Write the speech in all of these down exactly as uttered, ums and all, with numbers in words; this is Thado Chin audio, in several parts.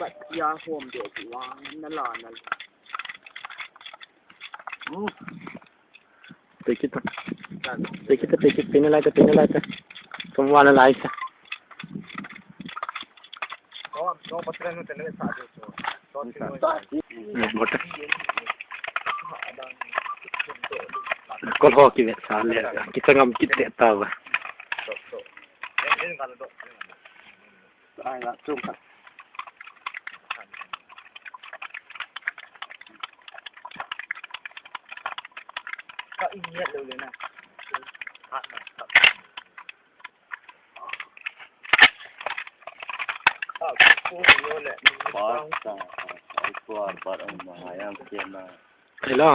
Pat ya hom de wa na la na la. Take it. Take it, take it. Penalty, penalty. Come on, Elijah. Kol ho ki vet sa le, ki tangam ki te ta ba. Ai la chung ka. Ka in yet lo le na. Hello.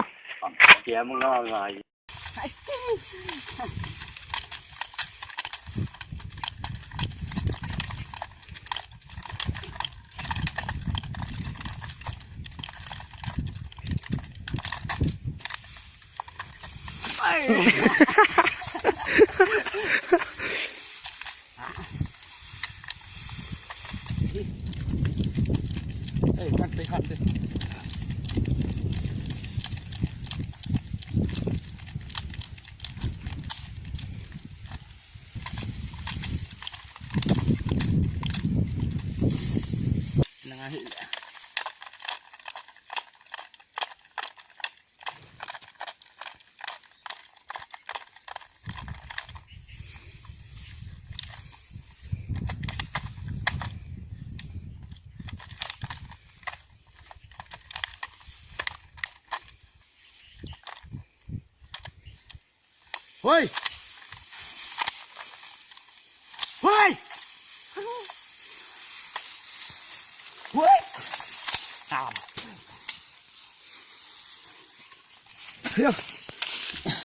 Hoi! Hoi! Hoi! Ah. Ya.